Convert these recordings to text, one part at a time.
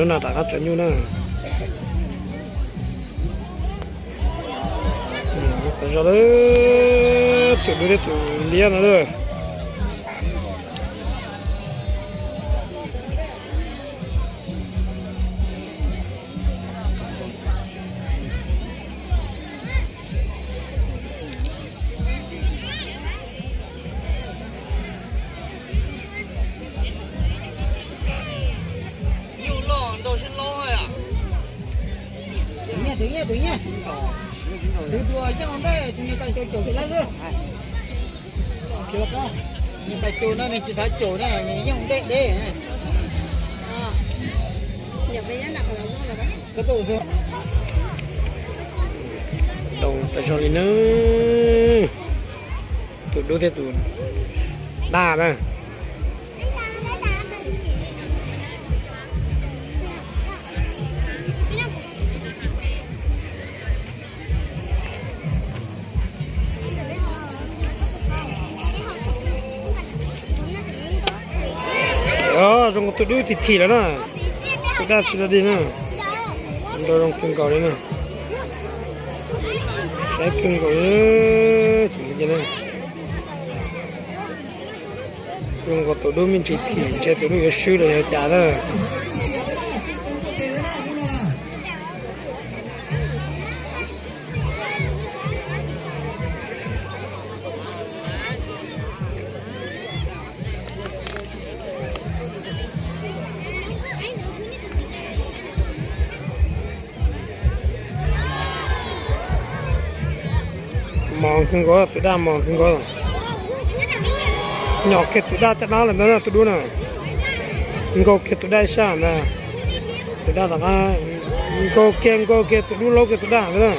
Nram qab tsav nyuj na. Tau zog lawm, tus dub thiab tus liab no lawm. Tus nyiaj, tus nyiaj, tus nyiaj. Tus tus yeej ua ntej, tus nyiaj tais caum caum tus lawm xwb. Nyiaj tais caum no nws tsis xav caum na, nws yeej ua ntej deb. Ntoo tas zog li na. Tus dub thiab tus daj na. Zoo nkaus tus dub thim thim lawm na. Tus daj tsis dog dig na. Nrau zoo kawg nkaus li na. Saib kawg nkaus li. Zoo nkaus tus dub me ntsis thim ntshe tus dub yuav swb los yog cas na. Mos kawg nkaus, tus daj mos kawg nkaus. Nyom kiag tus daj caj dab lawm ntag na tus dub na. Nkaug kiag tus daj ib sab ntag. Tus daj tom qab nkaug kiag nkaug kiag tus dub laub kiag tus daj ntag na.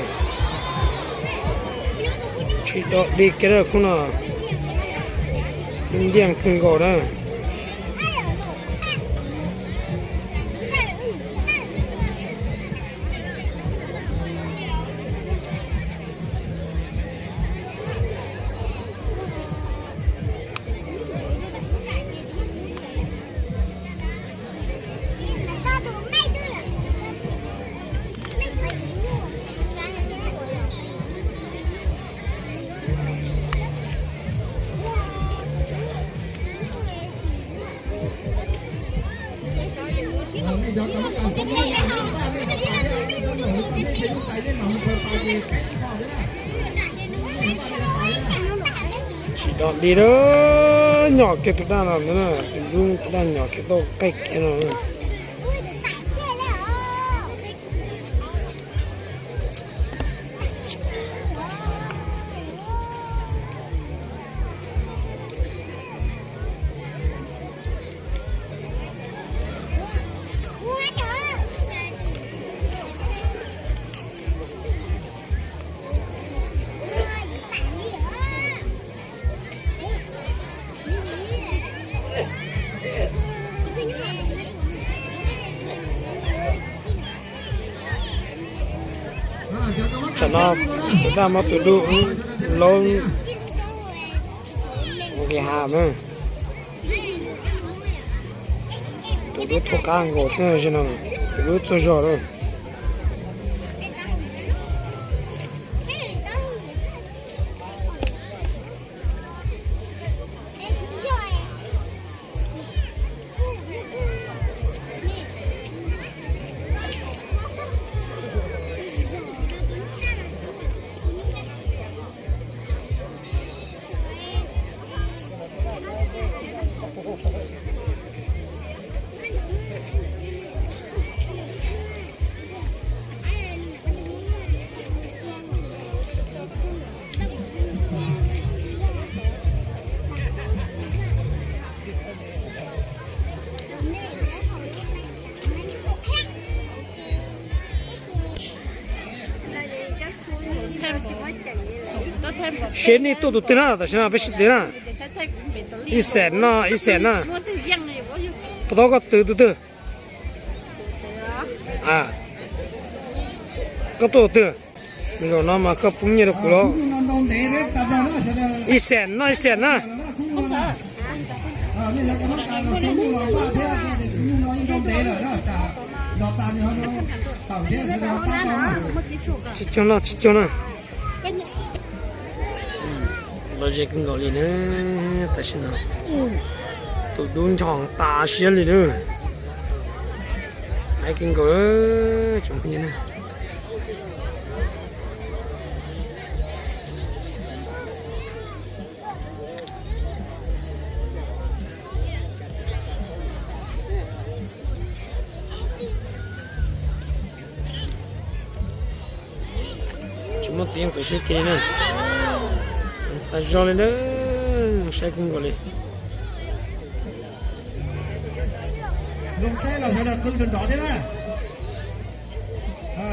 Tsis dog dig kiag khub no. Ntiaj kawg nkaus na. Tsis dog dig lawm, nyom kiag tus daj no ntag na, tus dub tus daj nyom kiag tau qaij kiag no. Tsam no tus daj muab tus dub laub ua li has na. Tus dub thaub qab nkaus thiab no, tus dub tsaug zog lawm. Seb nej tuaj tus twg na, tam sim no peb sib twv na. Ib xees no, ib xees na. Puas tau koj twv tus twg? Koj tuaj tus twg? Zaum no mas koj pub nyiaj rau kuv los. Ib xees no, ib xees na. Tsis cog loj tsis cog na. Los ze kawg nkaus li na, tam sim no tus dub ncho tas siab li na. Hais kawg nkaus tsoom phooj ywg na. Tsis muaj tus yeej tus sib kis li na. Tas zog li na, saib kawg nkaus li. Zoo saib los sawv daws qw nrov nrov thiab na.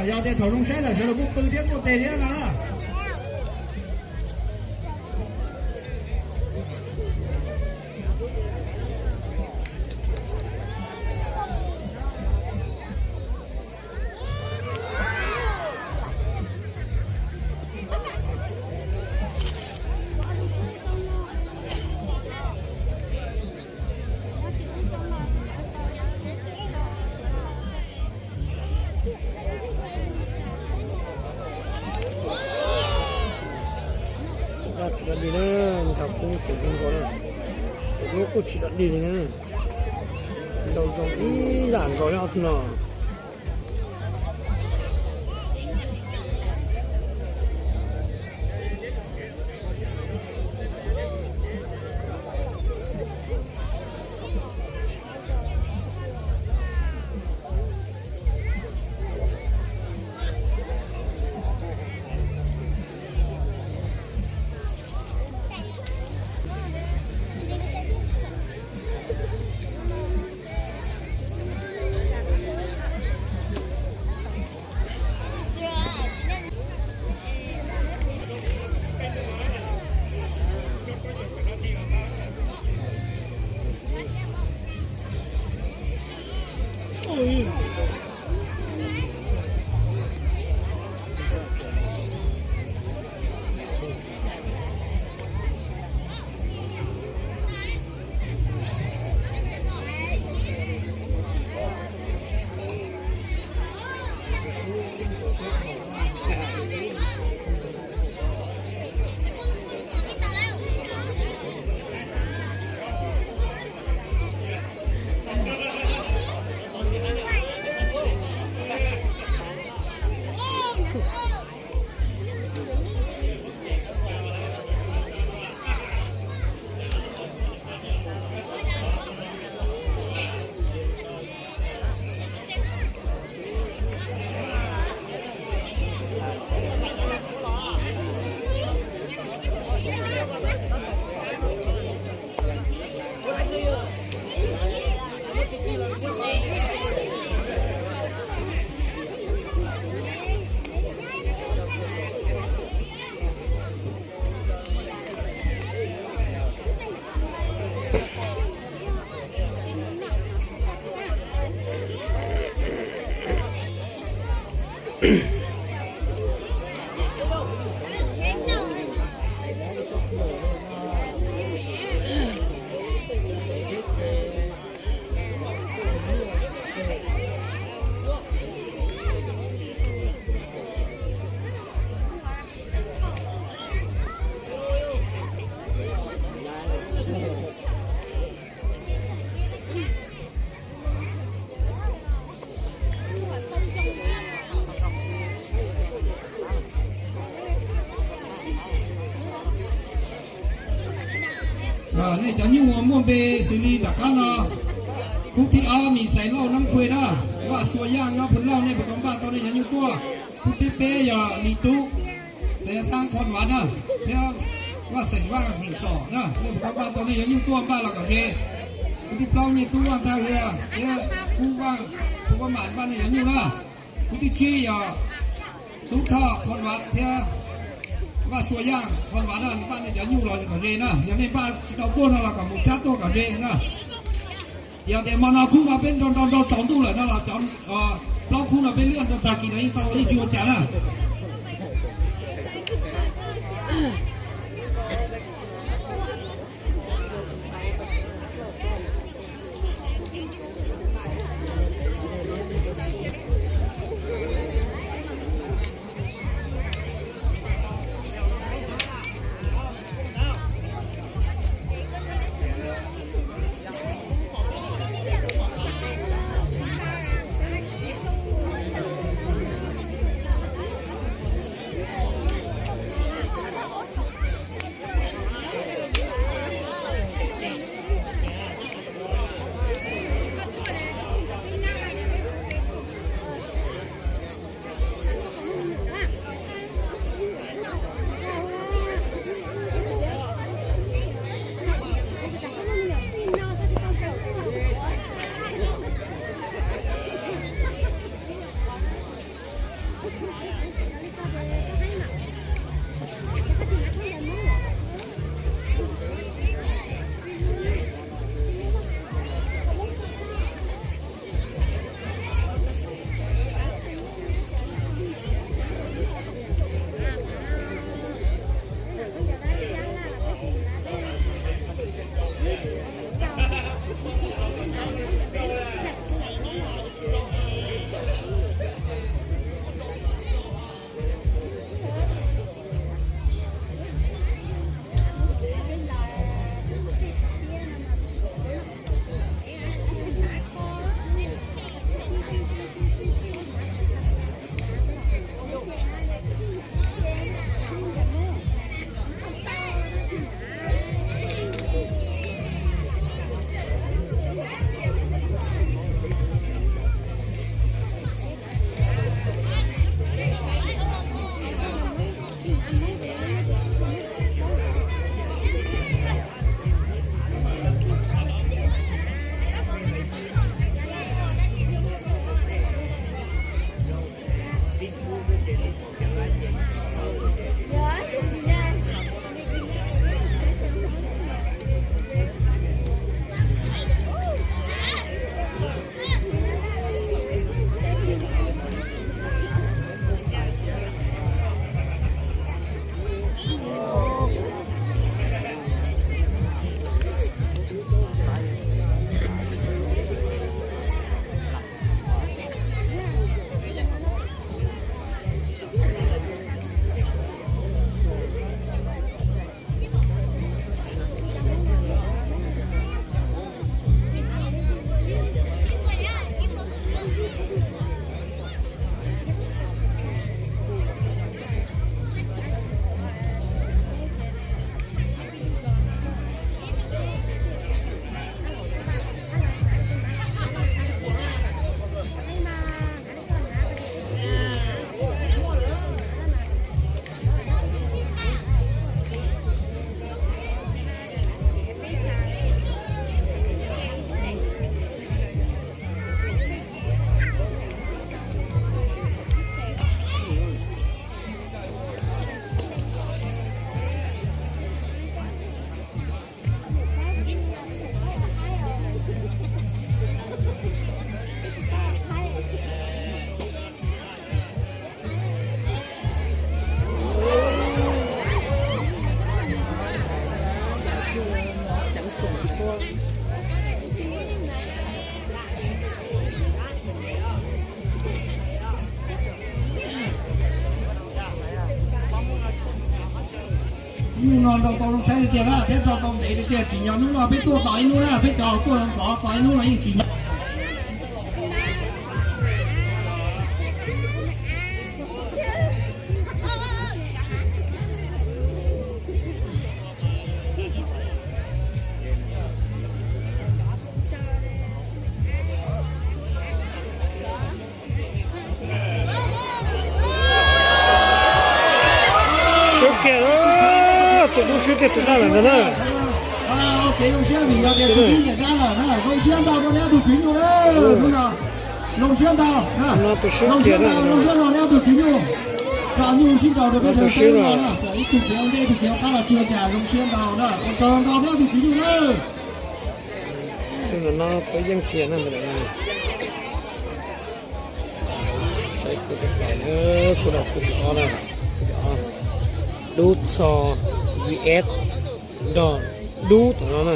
Yog tias thaum zoo saib lawm sawv daws kuj qw thiab kuj tes thiab no na. Kuj tsis dog dig na, nrog kuj tus zoo nkaus na, tus dub kuj tsis dog dig li na, nraum zoov ib yam nkaus li ob tug no. Nej cov nyuj uas muaj npe xws li nram qab no, khub thib ob Mis Xais Lauj Nab Khue na, Vaj Sua Yaj nyob Phu Lauj, nej puas tau npaj tau nej cov nyuj tuaj. Khub thib peb yog Lis Tub, Xais Xab Khon Vav na, thiab Vaj Xeem Vaj Heem Tsom na, nej puas tau npaj tau nej cov nyuj tuaj npaj los kom ze. Khub thib plaub Nyiaj Tub Vaj Thaj Hwv thiab Kub Vaj Phu Vaj Mam npaj nej cov nyuj na. Khub thib tsib yog Tub Thoj Khon Vav thiab Vaj Sua Yaj Khon Vav na, npaj nej cov nyuj los kom ze na. Yog nej npaj tsis tau tuaj no los kom mus tshab tuaj kom ze na. Yog tias hmo no khub no peb nrau nrau nrau tsaus ntuj lawm no los cov plaub khub no peb liaj rau tag kis no yeej tau, yeej tsis ua cas na. Hnub no nrau tau zoo saib tiag na, thiab nrau tau ntev tiag, tsim nyog hnub no peb tuaj tos ib hnub na, peb cov tuaj ntxov tos ib hnub no yeej tsim nyog. Swb kiag, tus dub swb kiag tus daj lawm ntag na. Kev zoo siab vim yog tias tus dub nyiam dab lawm na, zoo siab ntau rau neb tus tswv nyuj na. Zoo siab ntau, zoo siab ntau, zoo siab ntau neb tus tswv nyuj. Tso nyuj sib nraus rau peb sawv daws saib no na, txawm ib tug khiav ua ntej ib tug khiav ua qab los tsis ua cas, zoo siab ntau na, ua tsaug ntau neb tus tswv nyuj na. Tus no tau yeej kiag na ntawm no. Saib kuv tus pais na, kuv no kuv tus ob na, kuv tus ob. Dub Txho V S nrog dub tom no na.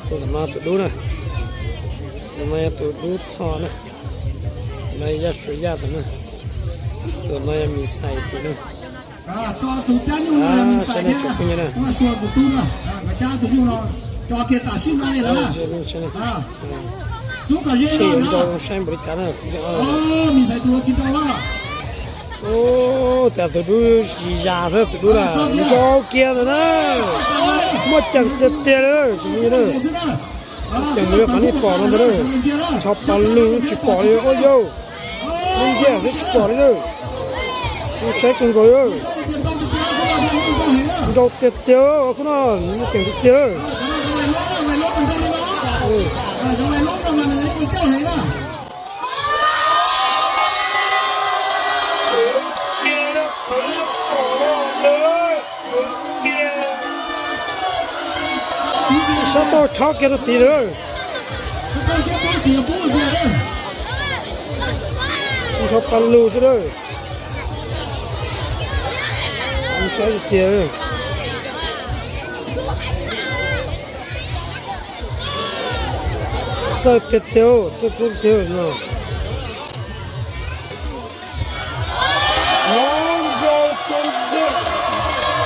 Tus tom no tus dub na. Tus no yog tus dub Txho na. Tus no yog Yaj Suav Yaj tus na. Tus no yog Mis Xais tus na. Tso tus cab nyuj no yog Mis Xais thiab Vaj Xua tus tub na, nkawd cab tus nyuj no tso kiag tam sim no li lawm. Rub kom ze no na. Mis Xais tus ua tsis tau na. Cas tus dub zis zas xwb tus dub na, nrau kiag ntawd na. Muaj ceem tiag tiag li tus dub na. Ceem mus li qhov nej pom no ntag na. Ncho pa lug tsis pom li ua yau. Lub ntiaj xwb tsis pom li na. Saib kawg nkaus li. Nrau tiag tiag khub no, muaj ceem tiag tiag. Sab toj chob kiag rau tid lawm. Ncho pa lug xwb lawm. Saib tiag. Txawj tiag tiag, txawj txub tiag no.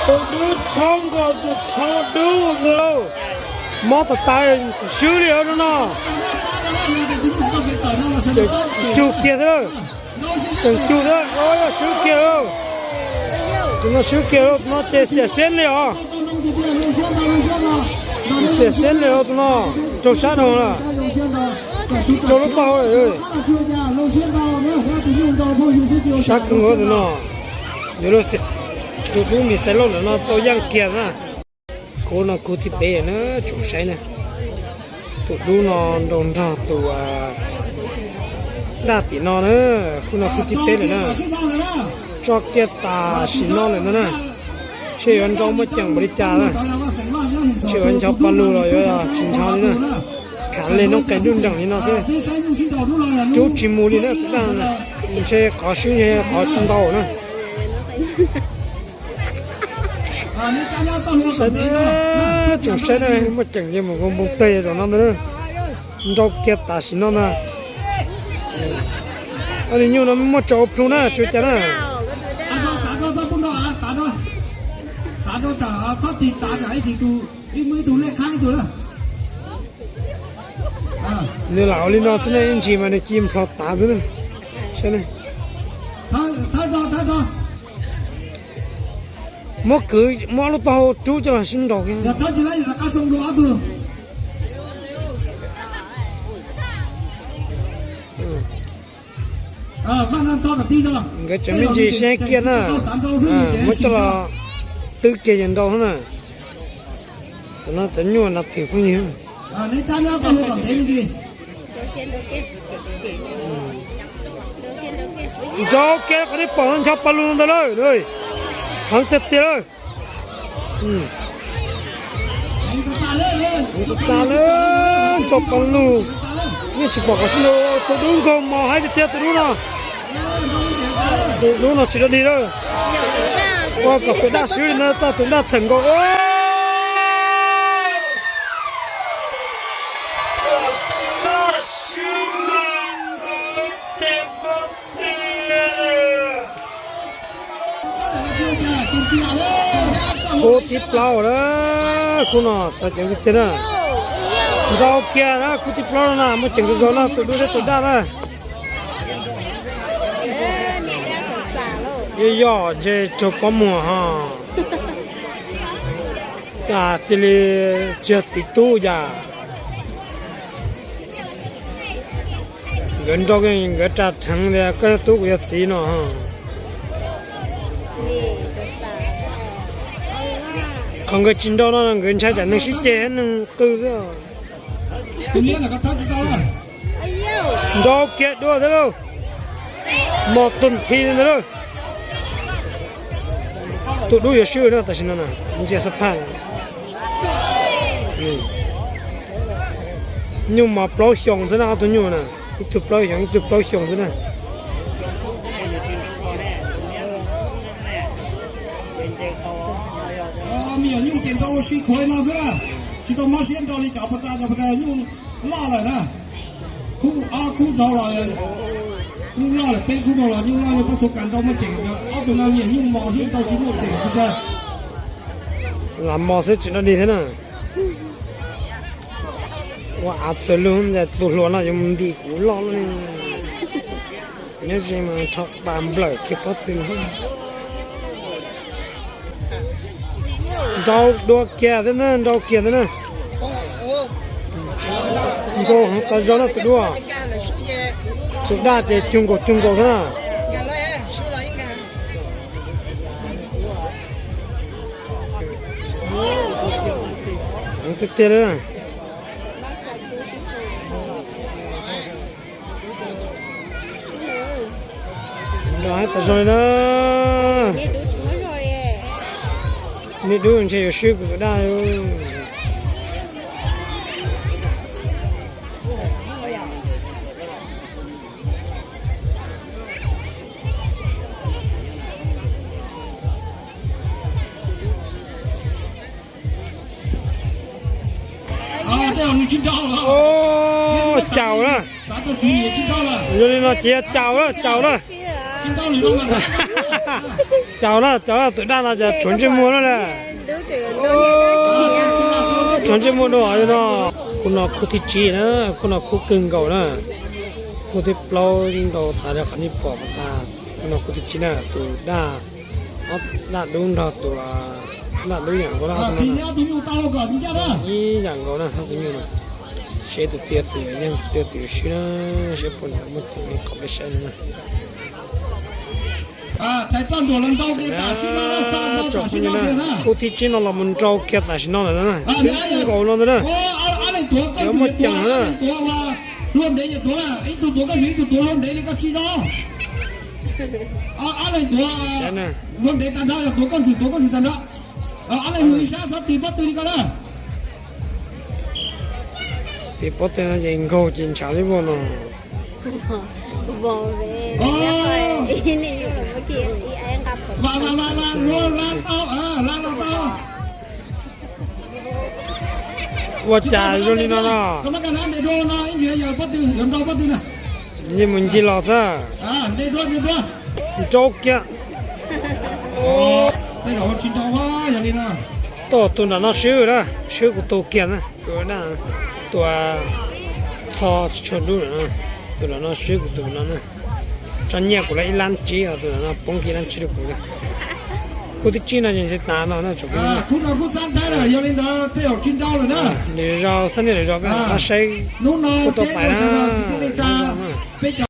Tus dub txhob nkaus tus txhob dub ntag lauj. Mob tas tas, swb li os no. Cug kiag thiab, tseem cug thiab, yog swb kiag. Tus no swb kiag, tus no ces xiam xeeb li os. Xiam xeeb li os tus no, raug sab dhau lawm. Raug lub taub hau lawm. Sab kawg nkaus tus no. Tus dub Mis Xais Lauj ntawm no tau yeej kiag na. Khub no khub thib peb na, tsoom saib na. Tus dub no nrau nrog tus daj tim no na, khub no khub thib peb lawm na. Tso kiag tam sim no lawm no na. Seb yuav nrau muaj ceem npaum li cas na. Seb yuav ncho pa lug los yuav tsis ncho li na. Khav li noob qes nruj nreem li no xwb. Rub tsis mus li na, tus daj no na. Ntshe qhov swb yog qhov ntau na. Saib, tsoom saib na, muaj ceem ces mus npoo teg zaum no ntag na. Nrau kiag tam sim no na. Ob niag nyuj no muaj tso ua plhu na, tsis ua cas na. Nws lam ua li no xwb na, ib ntsis mas nws ci nplho tav xwb na. Saib na. Muab kwv, muab lub taub hau rub coj los sib nraus kiag. Nkawd tseem me ntsis seb kiag na. Muab coj los twb kiag ces nrau xwb na. Tam no cov nyuj na twm phooj ywg. Nrau kiag qhov nej pom no ncho pa lug ntawd lawm. Heev tiag tiag lawm. Heev tas tas lawm, ncho pa lug. Yeej tsis pom qhov sib nrau, tus dub nkaug mos haib tiag tiag tus dub no. Tus dub no tsis dog dig lawm. Ua kom tus daj swb li no tau tus daj txheem nkaus. Khub thib plaub na, khub no xav ceev tiag tiag na. Nrau kiag na, khub thib plaub no na, muaj ceem zoo zoo na, tus dub thiab tus daj na. Yog yog ntshe raug pob muag ho. Cas cia li tsis yog txiv tub yam. Nkawd nrau nkawd ras dheev tias koj yog tub kuv yog txiv no. Qhov nkawd tsis nrau no nkawd ntshai tsam neeg sib ceg neeg qw xwb. Nrau kiag dua thiab lauj. Mos tus thi ntawd lauj. Tus dub yuav swb na tam sim no na, ntsia xab phaj. Nyuj mos plaub xyoos xwb na, ob tug nyuj na, ib tug plaub xyoos ib tug plaub xyoos xwb na. Me nyuam nyuj ces nrau ua si khuav no xwb na, tsis tau mob siab nrau li cov puag ta, cov puag ta nyuj loj lawm na. Khub ob khub dhau los, nyuj loj lawm peb khub dhau los, nyuj loj yog pab txhua kas nrau muaj ceem, ob tug no me nyuam nyuj mos xwb nrau tsis muaj ceem pes tsawg. Lam mos xwb tsis dog dig thiab na. Ua av txawv lug ntawm tus hluas no yuav mus ntim kuv loj li. Nyob ze mas rho pas nplawm kiag pob tw. Nrau dua kiag thiab na, nrau kiag thiab na. Nkaus heev tas zog na tus dub. Tus daj ces cug nkaus cug nkaus thiab na. Heev tiag tiag li. Nrau heev tas zog li na. Niag dub ntshe yuav swb kuv tus daj. Caum na. Zoo li no ces caum na, caum na. Caum na, caum na, tus daj no ces tshuav ntsej muag na lawm. Tshuav ntsej muag dua no. Khub no khub thib tsib na, khub no khub kawg nkaus na. Khub thib plaub nrau tas li qhov nej pom tas. Khub no khub thib tsib na, tus daj, daj dub nrog tus daj dub yam nkaus na. Ib yam nkaus na, tus nyuj na. Seb tus twg tus yeej twg tus swb na, seb puas muaj ceem kom peb saib no na. Khub thib tsib no los mus nrau kiag tam sim no lawm na, twb nkaus no ntag na. Yuav muaj ceem na. Tim pob tw no ces nkaug ces ntshav li vog no. Ua cas zoo li no no. Yeej mus ncig los xwb. Nrau kiag. Tuaj tus nram no swb na, swb kuv tus kiag na, tus, tus txho tsis tshua dub na, tus nram no swb kuv tus no na. Tso nyiaj kuv lawm ib lab tsib, tus nram no poob kiag ib lab tsib rau kuv li. Khub thib tsib no ces ntshe tas no na tsoom phooj ywg. Lwm zaus xab niaj lwm zaus peb rov qab saib kuj tau pais na.